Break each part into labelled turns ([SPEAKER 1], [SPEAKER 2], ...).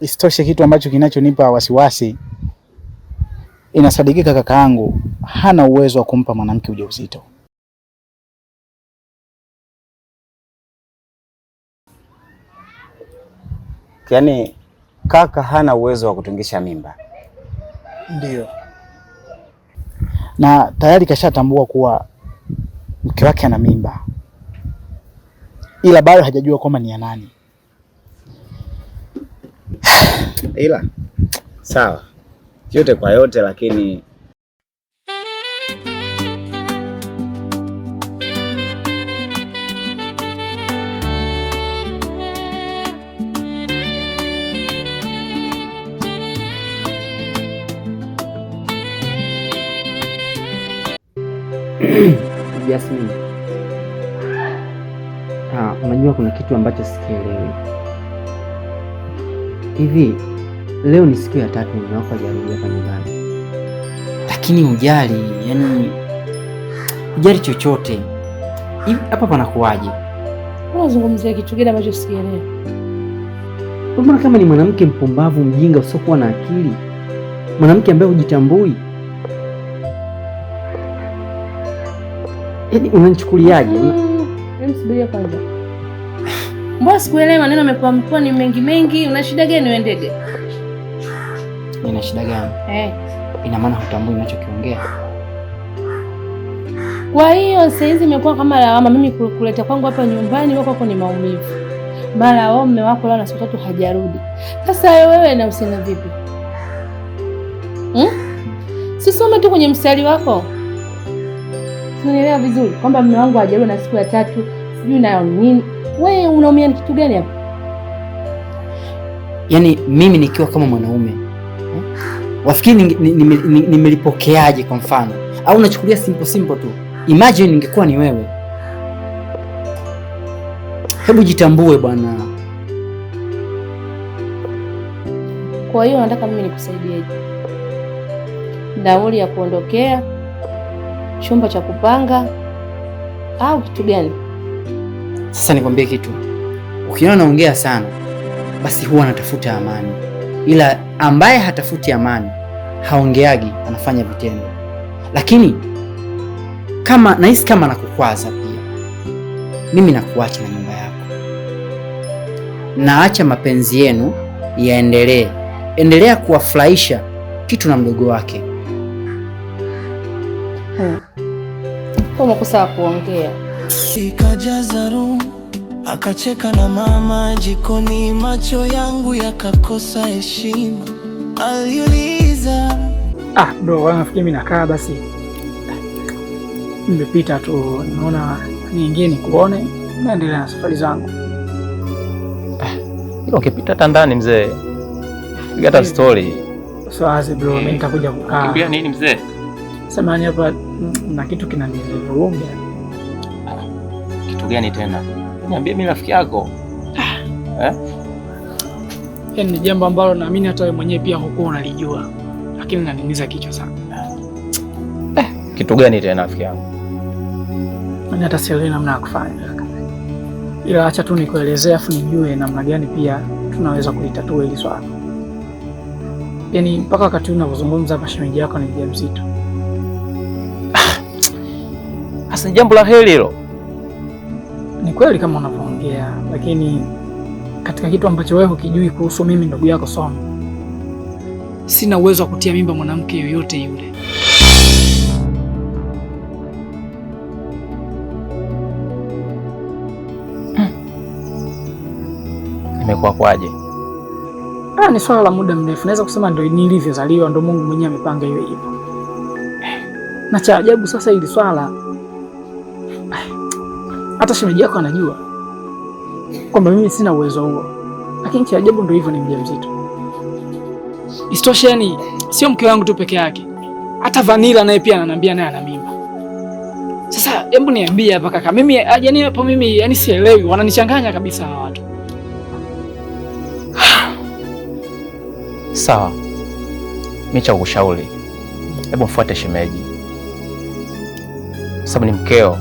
[SPEAKER 1] Isitoshe, kitu ambacho kinachonipa wasiwasi, inasadikika kakaangu hana uwezo wa kumpa mwanamke ujauzito.
[SPEAKER 2] Yaani kaka hana uwezo wa kutungisha mimba?
[SPEAKER 1] Ndio, na tayari kashatambua kuwa mke wake ana mimba, ila bado hajajua kwamba ni ya nani.
[SPEAKER 2] Ila sawa, yote kwa yote, lakini
[SPEAKER 3] Jasmine, unajua kuna kitu ambacho sikielewi. Hivi leo ni siku ya tatu mume wako hajarudi hapa nyumbani, lakini hujali, yani hujali chochote. Hivi hapa panakuwaje?
[SPEAKER 4] Unazungumzia kitu gani ambacho sikielewi?
[SPEAKER 3] Mbona kama ni mwanamke mpumbavu, mjinga, usiokuwa na akili, mwanamke ambaye hujitambui. Yaani unanichukuliaje?
[SPEAKER 4] Msubiria kwanza. Mbona sikuelewi, maneno yamekuwa mkoa ni mengi mengi. Una shida gani wewe ndege?
[SPEAKER 3] Nina shida gani?
[SPEAKER 4] Eh.
[SPEAKER 3] Ina maana hutambui ninachokiongea?
[SPEAKER 4] Kwa hiyo sasa hizi imekuwa kama lawama mimi kuleta kwangu hapa nyumbani, wewe kwako ni maumivu. Mara wao mume wako leo na siku tatu hajarudi. Sasa wewe na usina vipi? Sisome tu kwenye mstari wako. Unielewa vizuri kwamba mume wangu hajarudi na siku ya tatu, sijui nayo nini. Wewe unaumia kitu gani hapa?
[SPEAKER 3] Yaani mimi nikiwa kama mwanaume wafikiri nimelipokeaje kwa mfano? Au unachukulia simple simple tu? Imagine ningekuwa ni wewe. Hebu jitambue bwana.
[SPEAKER 4] Kwa hiyo nataka mimi nikusaidieje? Nauli ya kuondokea, chumba cha kupanga au kitu gani?
[SPEAKER 3] Sasa nikwambie kitu. Ukiona naongea sana, basi huwa anatafuta amani. Ila ambaye hatafuti amani haongeagi, anafanya vitendo. Lakini kama nahisi kama nakukwaza pia, mimi nakuacha na nyumba yako. Naacha mapenzi yenu yaendelee. Endelea kuwafurahisha kitu na mdogo wake.
[SPEAKER 4] Umekosa kuongea.
[SPEAKER 5] Ikajaza room, akacheka na mama jikoni, macho yangu yakakosa heshima. Aliuliza,
[SPEAKER 6] ah bro, nafikiri mimi nakaa basi. Nimepita tu naona niingie nikuone, naendelea na safari zangu.
[SPEAKER 7] Ila ukipita hata ndani mzee, piga hata story.
[SPEAKER 6] Sawa bro, mimi nitakuja kukaa.
[SPEAKER 7] Kimbia nini mzee?
[SPEAKER 6] Samahani hapa na kitu kinanivuruga.
[SPEAKER 7] Kitu gani tena? Niambie mimi rafiki yako.
[SPEAKER 6] Yaani ni jambo ambalo naamini hata wewe mwenyewe pia hukuwa unalijua, lakini linaniumiza kichwa sana.
[SPEAKER 7] Kitu gani tena rafiki yangu?
[SPEAKER 6] Yaani hata sielewi namna ya kufanya. Ila acha tu nikuelezee afu nijue namna gani pia tunaweza kulitatua hili swala. Yaani mpaka wakati huu ninavyozungumza hapa shemeji yako ni mjamzito.
[SPEAKER 7] Sasa jambo la heri hilo.
[SPEAKER 6] Ni kweli kama unavyoongea, lakini katika kitu ambacho wewe hukijui kuhusu mimi ndugu yako Somo, sina uwezo wa kutia mimba mwanamke yoyote yule.
[SPEAKER 7] Imekuwa kwaje?
[SPEAKER 6] Ni swala la muda mrefu. Naweza kusema ndio nilivyozaliwa, ndio Mungu mwenyewe amepanga hiyo hivyo. Na cha ajabu sasa hili swala hata shemeji yako anajua kwamba mimi sina uwezo huo, lakini cha ajabu ndio hivyo, ni mjamzito. Isitoshe, yani sio mke wangu tu peke yake, hata Vanilla naye pia ananiambia naye ana mimba. Sasa hebu niambie hapa kaka, mimi yani hapo mimi yani sielewi, wananichanganya kabisa hawa watu.
[SPEAKER 7] Sawa, mimi cha kukushauri, hebu mfuate shemeji, sababu ni mkeo.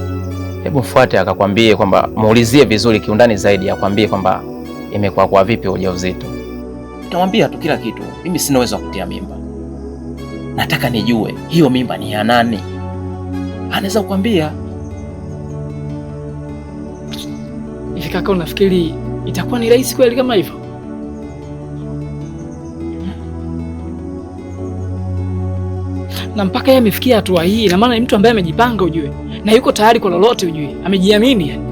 [SPEAKER 7] Hebu mfuate akakwambie kwamba, muulizie vizuri kiundani zaidi, akwambie kwamba imekuwa kwa vipi ujauzito. Utamwambia tu kila kitu, mimi sina uwezo wa kutia mimba, nataka nijue hiyo mimba ni ya nani. Anaweza kukwambia.
[SPEAKER 6] Hivi kaka, unafikiri itakuwa ni rahisi kweli kama hivyo? Na mpaka yeye amefikia hatua hii, na maana ni mtu ambaye amejipanga ujue, na yuko tayari kwa lolote ujue, amejiamini yani.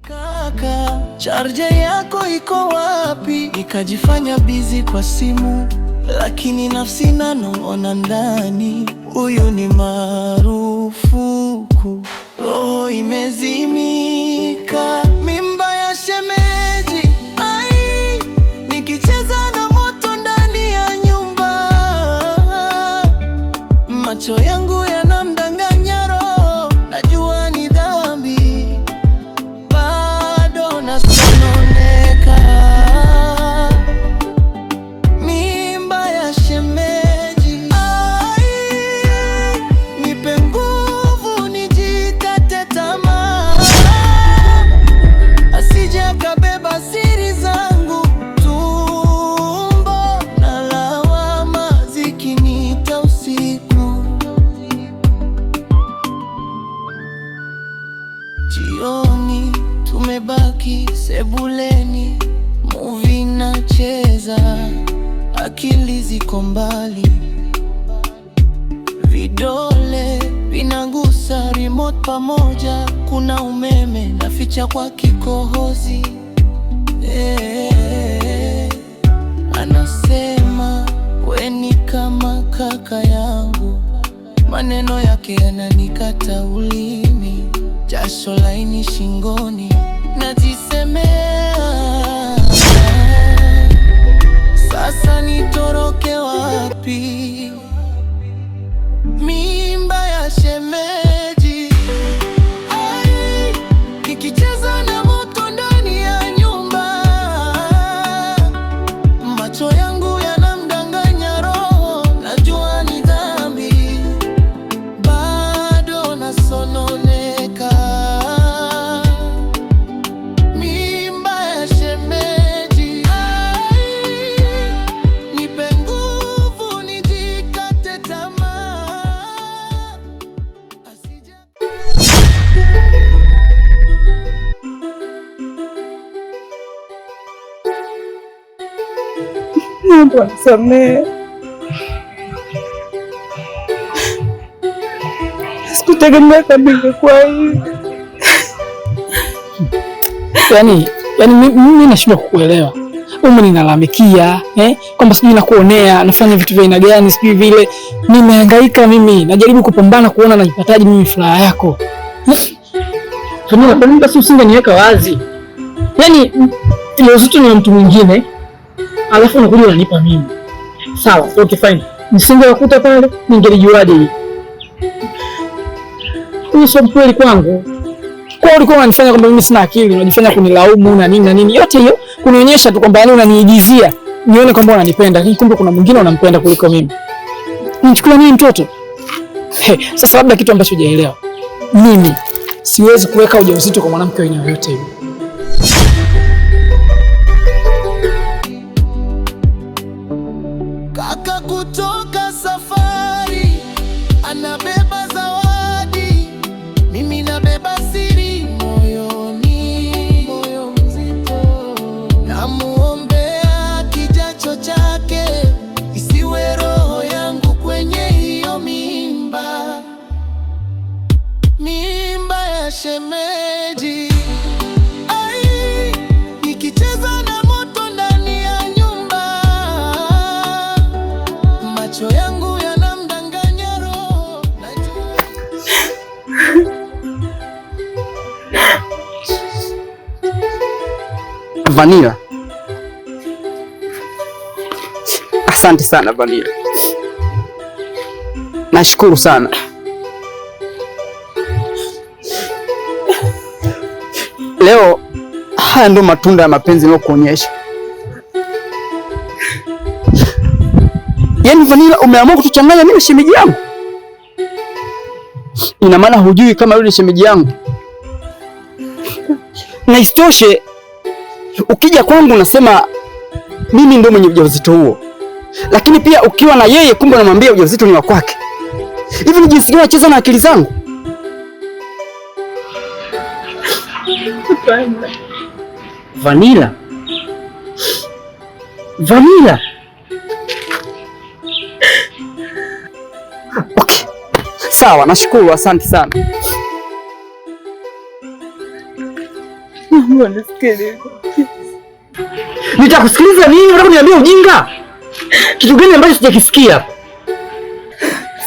[SPEAKER 5] Kaka, charger yako iko wapi? Nikajifanya busy kwa simu, lakini nafsi nanong'ona ndani, huyu ni marufuku, roho imezimika, mimba ya shemeji, ai, nikicheza na moto ndani ya nyumba, macho yangu yanamdanganya roho, najua ni dhambi, bado nasononeka. Mimba ya shemeji, ai, nipe nguvu nijikate tamaa, asije akabeba siri zangu, tumbo na lawama zikiniita usiku. Jioni tumebaki sebuleni, movie nacheza, akili ziko mbali, vidole vinagusa remote pamoja, kuna umeme naficha kwa kikohozi. Eh, anasema we ni kama kaka yangu, maneno yake yananikata ulimi, jasho laini shingoni, najisemea sasa nitoroke wapi? Mimba ya shemeji, ai, nikicheza na moto ndani ya nyumba, macho yangu yanamdanganya roho, najua ni dhambi, bado nasononeka. Mimba ya shemeji, ai, nipe nguvu nijikate tamaa, asije.
[SPEAKER 8] Mungu anisamehe. Sikutegemea kama ingekuwa hivi.
[SPEAKER 6] Yani mimi nashindwa kukuelewa. Ume ninalalamikia kwamba sijui nakuonea, nafanya vitu vya aina gani, sijui vile. Nimehangaika mimi, najaribu kupambana kuona najipataje mimi furaha yako. Vanilla, kwa nini basi usingeniweka wazi? Yaani ile uzito ni wa mtu mwingine, alafu unakuja unanipa mimi. Sawa, okay fine. Nisingewakuta pale, ningelijuaje hii? Huyu sio mkweli kwangu. Kwa ulikuwa unanifanya kwamba mimi sina akili, unajifanya kunilaumu na nini na nini. Yote hiyo kunionyesha tu kwamba yani unaniigizia nione kwamba unanipenda, lakini kumbe kuna mwingine unampenda kuliko mimi. Nichukulia mimi mtoto. He, sasa labda kitu ambacho hujaelewa. Mimi siwezi kuweka ujauzito kwa mwanamke wa aina yoyote yule.
[SPEAKER 5] Kaka kutoka safari anabeba zawadi, mimi nabeba siri moyoni, moyo mzito. Namuombea kijacho chake, isiwe roho yangu kwenye hiyo mimba, mimba ya shemeji. Ai, nikicheza na moto ndani ya nyumba, macho yangu yanamdanganya roho, najua.
[SPEAKER 9] Vanilla, asante sana Vanilla, nashukuru sana. Leo haya ndo matunda ya mapenzi niliyokuonyesha. Yaani Vanilla, umeamua kutuchanganya mimi na shemeji yangu. Ina maana hujui kama yule ni shemeji yangu? Na isitoshe ukija kwangu unasema mimi ndio mwenye ujauzito huo, lakini pia ukiwa na yeye kumbe unamwambia ujauzito ni wa kwake. Hivi ni jinsi gani unacheza na akili zangu?
[SPEAKER 8] Hapana.
[SPEAKER 3] Vanilla, Vanilla.
[SPEAKER 9] Okay. Sawa, nashukuru, asante sana.
[SPEAKER 8] Naomba unisikilize.
[SPEAKER 3] Nitakusikiliza nini? Unataka kuniambia ujinga? Kitu gani ambacho sijakisikia?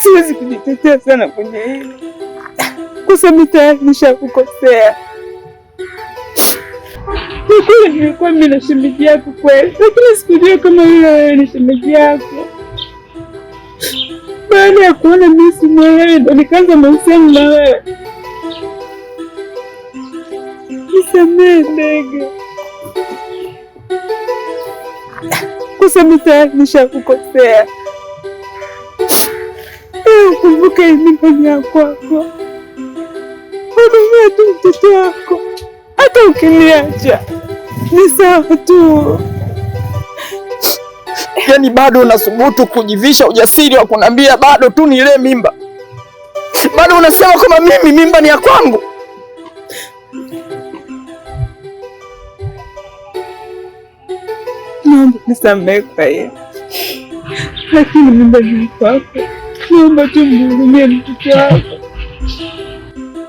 [SPEAKER 8] Siwezi kujitetea sana kwenye hili, kwa sababu tayari nishakukosea. Ni kweli nilikuwa mimi na shemeji yako kweli, lakini sikujua kama yule wewe ni shemeji yako. Baada ya kuona mimi simuelewi, ndo nikaanza mahusiano na wewe. Nisamehe Ndege, kwa sababu tayari nishakukosea. Kumbuka hii mimba ni ya kwako, hudumia tu mtoto wako, hata ukiniacha ni sawa tu.
[SPEAKER 9] Yaani bado unasubutu kujivisha ujasiri wa kuniambia bado tu nilee mimba, bado unasema kwamba mimi mimba ni ya kwangu.
[SPEAKER 8] Naomba nisamehe kwa hiyo, lakini mimba ni ya kwako. Naomba tu mhurumie mtoto wako.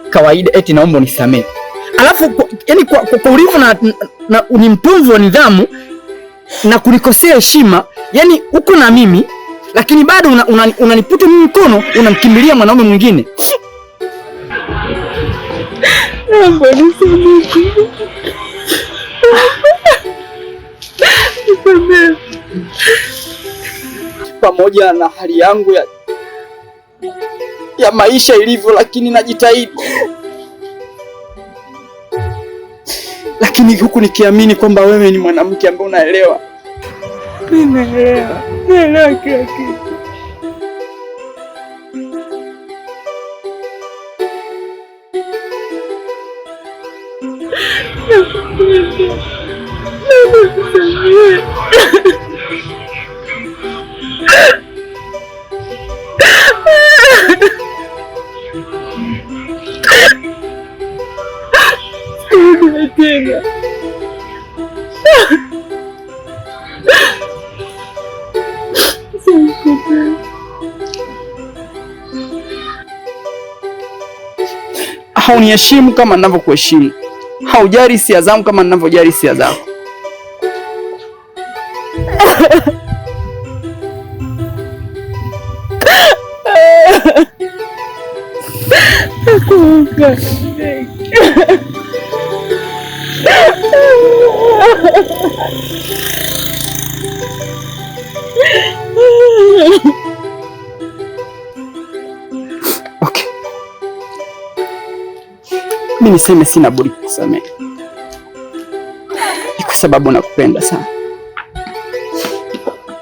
[SPEAKER 9] Kawaida eti naomba unisamehe, alafu yaani kwa ulivyo na ni mtunvu wa nidhamu na kunikosea heshima, yani uko na mimi lakini bado unaniputa mimi mkono, unamkimbilia mwanaume mwingine.
[SPEAKER 8] Naomba nisamehe. Nisamehe.
[SPEAKER 9] Pamoja na hali yangu ya maisha ilivyo, lakini najitahidi, lakini huku nikiamini kwamba wewe ni mwanamke ambaye unaelewa.
[SPEAKER 8] Mimi naelewa, naelewa kila kitu. Nakupenda, naomba unisamehe. Sirudi tena.
[SPEAKER 9] Hauniheshimu kama ninavyokuheshimu, haujali hisia zangu kama ninavyojali hisia zako. Okay. Mimi niseme sina budi kukusamehe, ni kwa sababu nakupenda sana,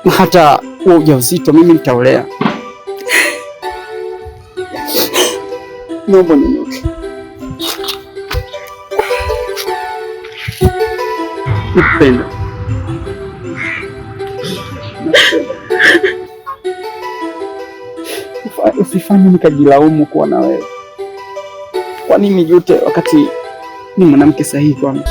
[SPEAKER 9] na hata huo ujauzito mimi nitaulea. Naomba ninyuke, nakupenda. Usifanye nikajilaumu kuwa na wewe. Kwa nini jute wakati ni mwanamke sahihi kwangu?